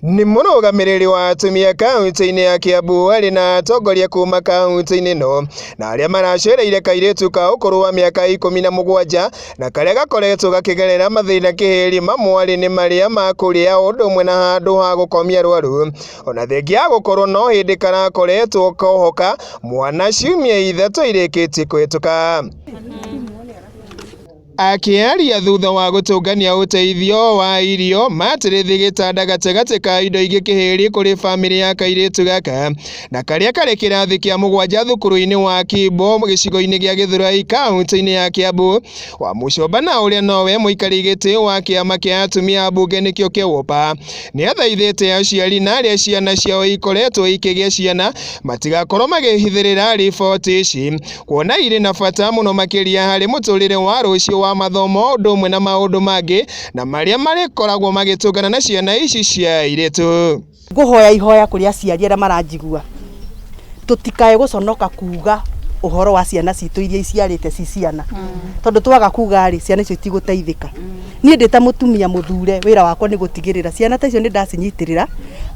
Nĩ mũrũgamĩrĩri wa atumia kaunti-inĩ ya Kiambu arĩ na atongoria kuma kaunti-inĩ ĩno na arĩa maracereire kairĩtu ka ũkũrũ wa mĩaka 17 na karĩa gakoretwo gakĩgerera mathĩna kĩhĩri mamwe nĩ marĩa ma kũrĩa ũndũ ũmwe na handũ ha gũkomia arwaru ona thengia ya gũkorwo no hĩndĩ karakoretwo kohoka mwana ciumia 3 irĩkĩtie kũhĩtũka. Akĩaria thutha wa gũtũngania ũteithio wa irio, matĩrĩthi gĩtanda gatagatĩ ka indo ingĩ kĩhĩri kũrĩ bamĩrĩ ya kairĩtu gaka na karĩa karĩ kĩrathi kĩa 7 thukuru-inĩ wa Kimbo gĩcigo-inĩ gĩa Gĩthũrai kaunti-inĩ ya Kiambu. Wamuchomba na ũrĩa nowe mũikari gĩtĩ wa kĩama kĩa atumia a mbunge nĩkĩo KEWOPA nĩathaithĩte aciari na arĩa ciana ciao ikoretwo ikĩgĩa ciana matigakorwo makĩhithĩrĩra riboti ici kuona irĩ na bata mũno makĩria harĩ mũtũrĩre wa rũciũ wa mathomo ũndũ ũmwe na maũndũ mangĩ na marĩa marĩkoragwo magĩtũngana na ciana ici cia airĩtu. Ngũhoya ihoya kũrĩ aciari arĩa maranjigua tũtikae gũconoka kuga ũhoro wa ciana citũ iria iciarĩte ci ciana tondũ twaga kuga rĩ ciana icio itigũteithĩka. Niĩ ndĩ ta mũtumia mũthure wĩra wakwa nĩ gũtigĩrĩra ciana ta icio nĩ ndacinyitĩrĩra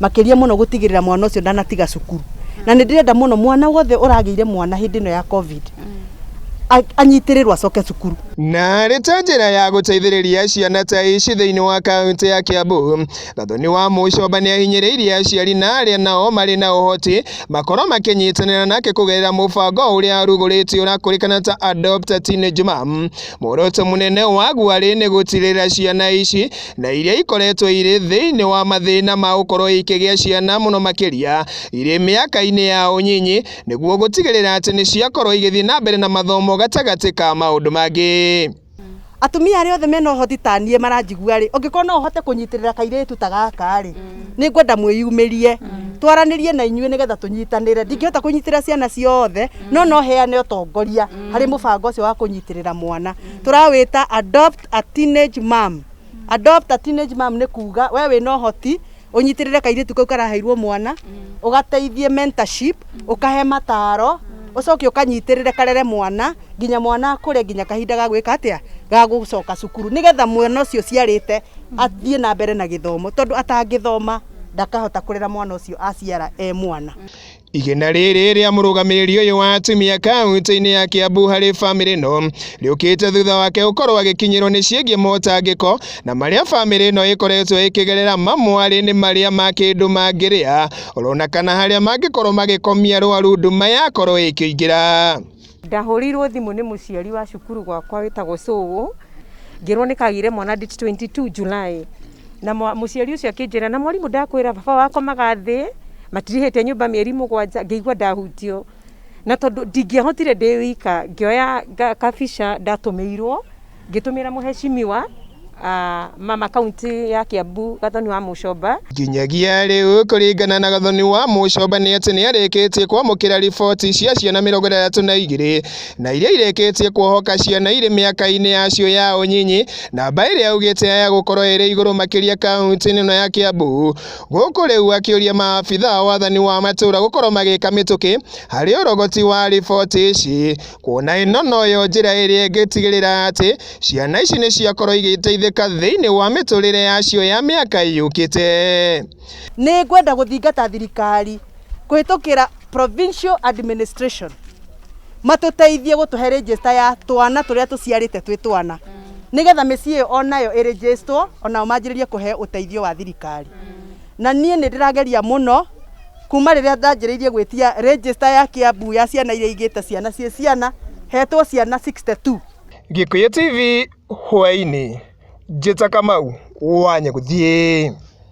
makĩria mũno gũtigĩrĩra mwana ũcio ndanatiga cukuru na nĩ ndĩrenda mũno mwana wothe ũragĩire mwana hĩndĩ ĩno ya COVID anyitĩrĩrwo acoke cukuru. Na arĩ ta njĩra ya gũteithĩrĩria ciana ta ici thĩinĩ wa kaunti ya Kiambu, Gathoni wa Muchomba nĩahinyĩrĩirie aciari na arĩa nao marĩ na ũhoti makorwo makĩnyitanĩra nake kũgerera mũbango ũrĩa arugũrĩtie ũrakũrĩkana ta Adopt a Teenage Mom. Muoroto mũnene waguo arĩ nĩ gũtigĩrĩra ciana ici na iria ikoretwo irĩ thĩinĩ wa mathĩna ma gũkorwo ikĩgĩa ciana mũno makĩria irĩ mĩaka-inĩ ya ũnyinyi nĩguo gũtigĩrĩra atĩ nĩ ciakorwo igĩthiĩ na mbere na mathomo gatagatĩ ka maũndũ mangĩ. Atumia arĩa othe mena ũhoti ta niĩ maranjigua rĩ, ũngĩkorwo no ũhote kũnyitĩrĩra kairĩtu ta gaka rĩ, nĩ ngwenda mwĩyumĩrie twaranĩrie na inyuĩ nĩgetha tũnyitanĩre. Ndingĩhota kũnyitĩrĩra ciana ciothe no no heane ũtongoria harĩ mũbango ũcio wa kũnyitĩrĩra mwana. Tũrawĩta Adopt a Teenage Mom. Adopt a Teenage Mom nĩ kuga we wĩna ũhoti ũnyitĩrĩre kairĩtu kau karaheirwo mwana, ũgateithie mentorship, ũkahe mataro, ũcoke ũkanyitĩrĩre karere mwana nginya mwana akũre nginya kahinda ga gwĩka atĩa ga gũcoka cukuru nĩgetha mwana ũcio ũciarĩte athiĩ na mbere na gĩthomo tondũ atangĩthoma ndakahota kũrera mwana ũcio aciara e mwana. Igena rĩrĩ rĩa mũrũgamĩrĩri ũyũ wa atumia kaunti-inĩ ya Kiambu harĩ bamĩrĩ ĩno rĩũkĩte thutha wake gũkorwo agĩkinyĩrwo nĩ ciĩgiĩ motangĩko na marĩa bamĩrĩ ĩno ĩkoretwo ĩkĩgerera mamwe nĩ marĩa ma kĩndũ mangĩrĩa orona kana harĩa mangĩkorwo magĩkomia rwaru nduma yakorwo ĩkĩingĩra. Ndahũrĩirwo thimũ nĩ mũciari wa cukuru gwakwa wĩtagwo Cũgũ ngĩrwo nĩ kagĩire mwana date 22 July na mũciari ũcio akĩnjĩra na mwarimũ ndakwĩra baba wakomaga thĩ matirihĩte nyũmba mĩeri 7 ngĩigua ndahutio na tondũ ndingĩahotire ndĩ wika ngĩoya kabica ndatũmĩirwo ngĩtũmĩra mũheshimiwa mama kaunti ya Kiambu Gathoni wa Muchomba. Nginyagia rĩu kũringana na Gathoni wa Muchomba nĩ atĩ nĩarĩkĩtie kwamũkĩra riboti cia ciana 62 na iria irĩkĩtie kuohoka ciana irĩ mĩaka-inĩ yacio ya ũnyinyi namba ĩrĩa augĩte ya gũkorwo ĩrĩ igũrũ makĩria kaunti-inĩ ĩno ya Kiambu gũkũ rĩu akĩũria maabitha a wathani wa matũũra gũkorwo magĩka mĩtũkĩ harĩ ũrogoti wa riboti ici kuona ĩno noyo njĩra ĩrĩa ĩngĩtigĩrĩra atĩ ciana ici nĩ ciakorwo igĩteithĩka thĩinĩ wa mĩtũrĩre yacio ya mĩaka yũkĩte. Nĩ ngwenda gũthingata thirikari kũhĩtũkĩra provincial administration matũteithie gũtũhe register ya twana tũrĩa tũciarĩte twĩ twana nĩgetha mĩciĩ ĩyo onayo ĩrĩgĩstwo onao manjĩrĩrie kũheo ũteithio wa thirikari. Na niĩ nĩ ndĩrageria mũno kuma rĩrĩa ndanjĩrĩirie gwĩtia register ya Kiambu ya ciana iria igĩte ciana ciĩ ciana hetwo ciana 62. Gĩkũyũ TV hwaĩ-inĩ, Njĩta Kamau wa Nyagũthiĩ.